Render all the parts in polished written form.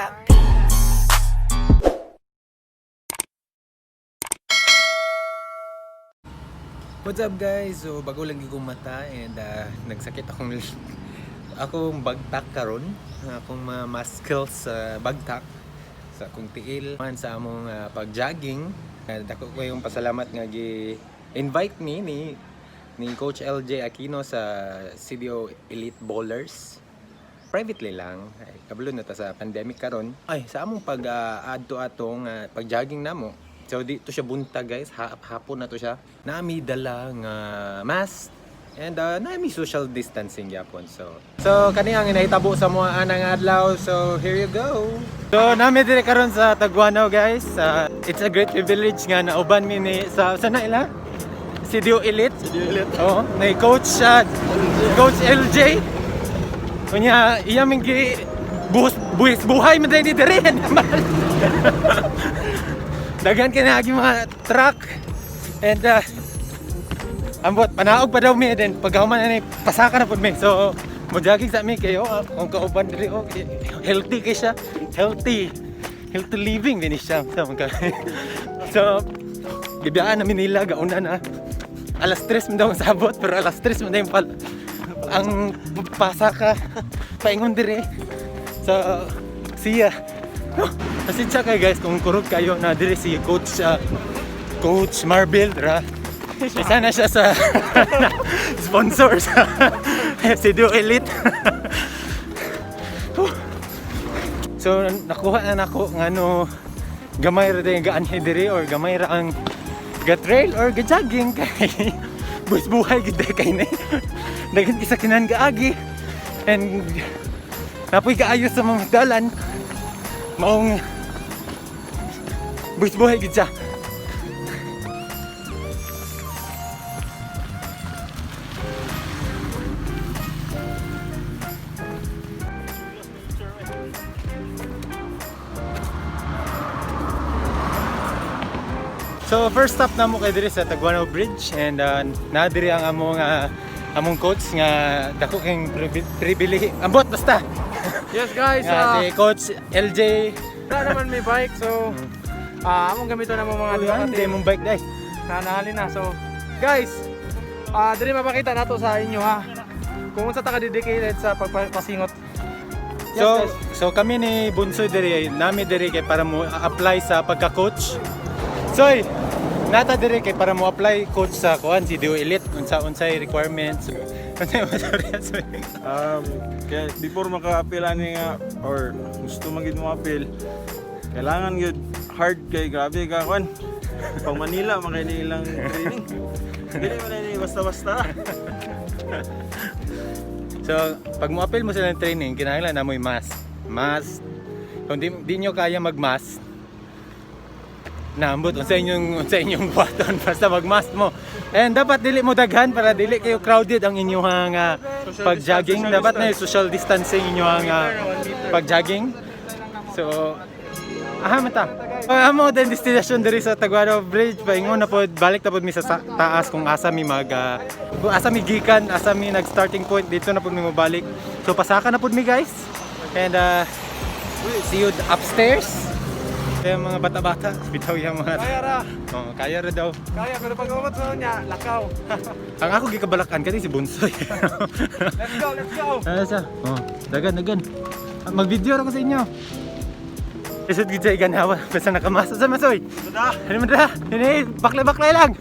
got beats. What's up, guys? So bago lang gigong mata and nagsakit akong akong bagtak karon, akong mga muscles sa bagtak sa akong tiil man sa among pag-jogging. Dako ko yung pasalamat nga gi invite me ni Coach LJ Aquino sa CDO Elite Ballers. Privately lang ay, kabalo na ta sa pandemic karon ay sa among pag adto atong pag-jogging namo. So dito siya buntag, guys, hapon na to siya. Nami dala nga mask and nami social distancing gyapon. So kani ang nahitabo sa mga anang adlaw. So here you go. So nami dire karon sa Taguanao, guys. It's a great privilege nga nauban mi ni sa na ila CDO Elite. CDO Elite. Oo, na coach Coach LJ. Kunya, iya ming gi buhos buhis buhay man diri diri. Daghan kay naagi mga truck and ambot panaog pa daw mi, then pagkahuman ani pasaka na pud mi. So mo jogging sa mi kayo kung kauban diri, oh, healthy kay siya. Healthy. Healthy living din siya. So gibiyaan namin nila gauna na. Alas 3 man daw ang sabot, pero alas 3 man daw yung ang pasaka paingon dire. So siya. No, pasensya kayo, guys, kung kurog kayo na dire si coach Coach Marbil ra. Isa na siya sa sponsor sa CDO Elite. So nakuha na nako nga no gamay ra din gaanhi diri or gamay ra ang ga trail or ga jogging kay buwis buhay gid kay ni. Daghan kisa kinan gaagi and napoy kaayos sa mga dalan, maong buwis buhay gid siya. So first stop namo kay diri sa Taguanao Bridge and naa diri ang among coach nga dako king privilege. Ambot basta. Yes, guys, Nga si Coach LJ. wala naman may bike, so among gamito na mo mga duha ka Hindi team mong bike dai. na nahalin na. So guys, diri mapakita nato sa inyo ha kung unsa ta ka dedicated sa pagpasingot. Yes, So guys. so kami ni Bunso diri, nami diri kay para mo apply sa pagka-coach. Soy, nata diri kay para mo apply coach sa kuan si Dio Elite, unsa unsay requirements. Unsay mo, sorry. Kaya before maka-appeal ani nga or gusto man gid mo appeal, kailangan gid hard kay grabe ka kwan. Pang Manila man kay ni ilang training. Dili man ni basta-basta. So, pag mo apply mo sila ng training, kinahanglan na mo'y mask. Mask. Kung di nyo kaya mag-mask, naambot unsa inyong buhaton basta mag-mask mo. And dapat dili mo daghan para dili kayo crowded ang inyong pag-jogging. Social Dapat na yung social distancing inyong pag-jogging. So, aha mata. Amo din destination diri sa Taguanao Bridge, paingon na pod, balik na pod mi sa taas kung asa mi mag kung asa mi gikan, asa mi nag starting point, dito na pod mi mobalik. So pasaka na pod mi, guys. And see you upstairs. Kaya mga bata-bata, bitaw yung mga Kaya ra, Oh, kaya ra daw. kaya, pero pag umabot sa niya, lakaw. Ang ako gikabalakan kasi si Bunsoy. Let's go, let's go. Ano siya? Oh, dagan, dagan. Mag-video ra ko sa inyo. Isod gid sa iganhawa basta nakamasa sa masoy. Sada. Ano man ra? Ini baklay-baklay lang.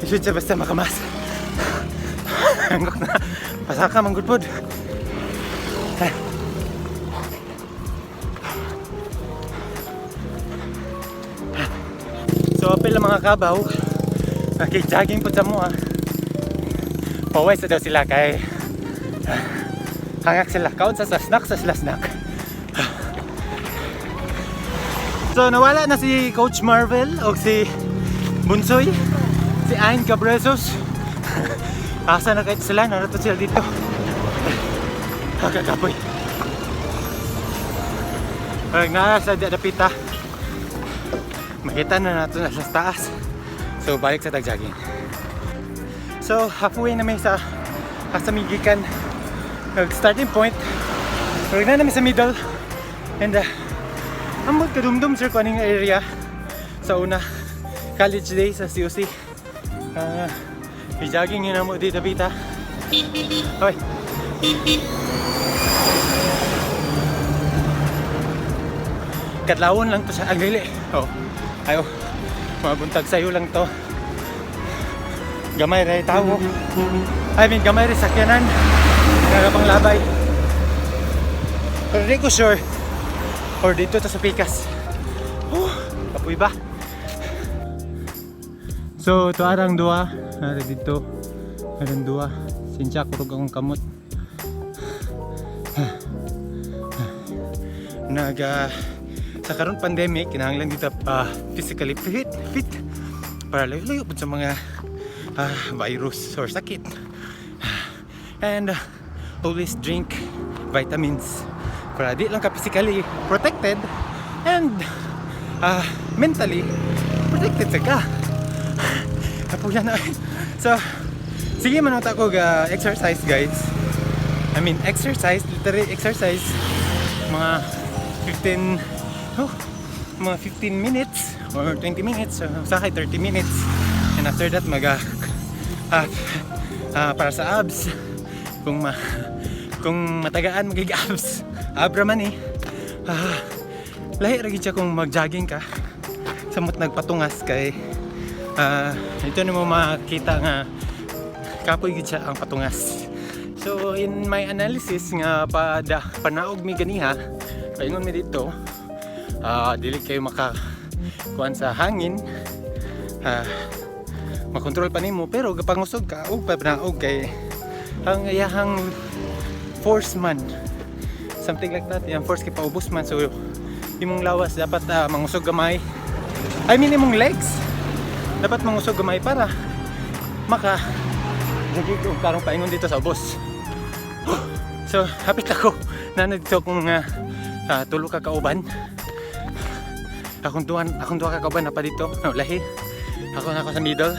Isod siya basta makamasa. Anggok na. Pasaka manggod pod. So apil ang mga kabaw. Okay, jogging po sa mo ah. Paway sa daw sila kay hangak sila. Kaon sa snack sa sila snack. So nawala na si Coach Marvel o si Bunsoy, si Ayn Cabresos. Asa na kahit sila, narato sila dito. Kakapoy. Parang naa sa dapita. Makita na nato na sa taas. So balik sa tag-jogging. So halfway na may sa asa may gikan nag starting point. Parang na namin sa middle. And ambot kadumdum, sir, kuning area sa una college days sa COC. I-jogging yun mo dito bita. Hoy. Kadlawon lang to sa ang dili. Oh. Ayo. Mabuntag sayo lang to. Gamay ra tawo. I mean, gamay ra sakyanan. Kaya labay. Pero di ko sure. Or dito to sa Pikas. Oh, kapoy ba? So, to arang duha. Ari dito. Arang duha. Sinsya, kurog akong kamot. Nag, sa karon pandemic, kinahanglan dito physically fit para layo-layo pud sa mga virus or sakit. And always drink vitamins para di lang ka physically protected and mentally protected sa ka. Kapuya na. So, sige man ko ga exercise, guys. I mean, exercise, literally exercise mga 15, oh, mga 15 minutes or 20 minutes, sa 30 minutes. And after that mag para sa abs. Kung matagaan magig abs. Abra man eh. Lahi ra gid siya kung mag-jogging ka. Samot nagpatungas kay ito nimo makita nga kapoy gid siya ang patungas. So in my analysis nga pada panaog mi ganiha, paingon mi dito, dili kayo maka kuan sa hangin, makontrol pa nimo pero gapangusog ka og panaog kay ang iyahang force man, something like that, yung force kay paubos man, so imong lawas dapat mangusog gamay, I mean, imong legs dapat mangusog gamay para maka jagig og karong paingon dito sa ubos. So hapit ako na dito kung tulo ka kauban, akong duha ka kauban na pa dito no, lahi ako na ako sa middle.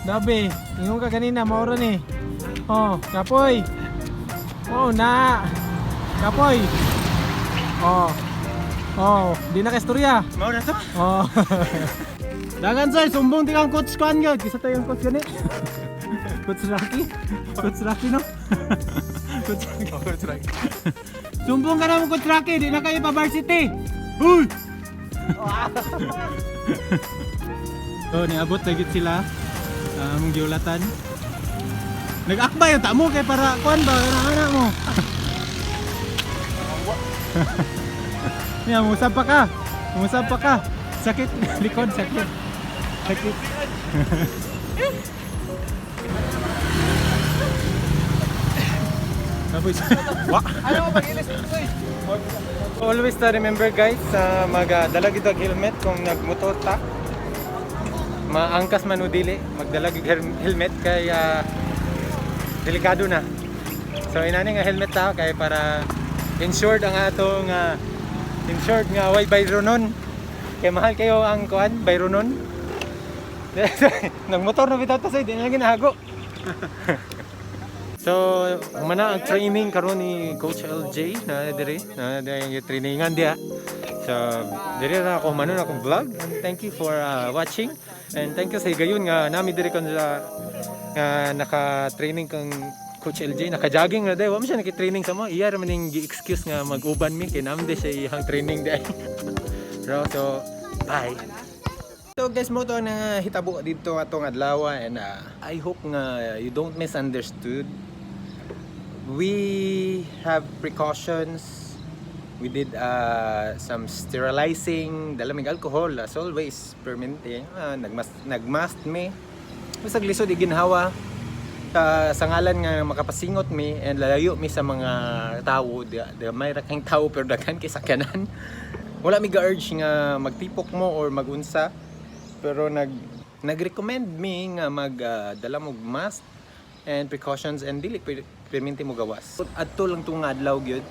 Dabi, ingon ka kanina, maura ni. Oh, kapoy. Oh, na. Kapoy. Oh. Oh, di na ka istorya. Mao na to. Oh. Dagan sir, sumbong di kang coach kuan gyud. Kisa tayo yung coach gani. Coach Rocky? Coach Rocky, no? Coach Rocky. Coach Rocky. Sumbong ka na mo, Coach Rocky, di na kayo pa varsity. Uy! So niabot na gid sila. Among giulatan. Nag-akbay ang tamo kay para kuan ba ana mo. Ya, musab pa ka. Musab pa ka. Sakit likod, sakit. Sakit. Tapos, wa. Ano pag-ilis? Always to remember, guys, sa magdala gid og helmet kung nagmotor ta. Maangkas man o dili, magdala gid helmet kay delikado na. So inani nga helmet ta kay para insured ang atong insured nga way bayronon. Kay mahal kayo ang kuan bayronon. Nagmotor na bitaw ta sa di na ginahago. So, mana ang training karon ni Coach LJ na dire na dire yung trainingan diha. So, dire na ako manon akong vlog and thank you for watching and thank you sa higayon nga nami dire kon sa nga naka-training kang Coach LJ, naka-jogging na day. Wa man siya naki-training sa mo. Iya ra man ning gi-excuse nga mag-uban mi kay nami siya iyang training day. Pero so, bye. So guys, mo to na hitabo dito atong adlaw and I hope nga you don't misunderstood. We have precautions. We did some sterilizing, dala mig alcohol as always, permanente. Nagmask mi. Bisag lisod iginhawa sa ngalan nga makapasingot mi and lalayo mi sa mga tawo, di, may ra kang tawo pero daghan kay sakyanan. Wala mi ga-urge nga magtipok mo or magunsa pero nag-recommend mi nga mag dala mo mask and precautions and dili perminti mo gawas. Adto lang tong adlaw gyud.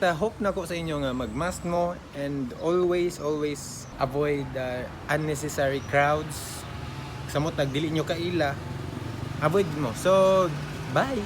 Ta hope nako sa inyo nga mag-mask mo and always always avoid unnecessary crowds. Samot nagdili nyo kaila, avoid mo. So, bye!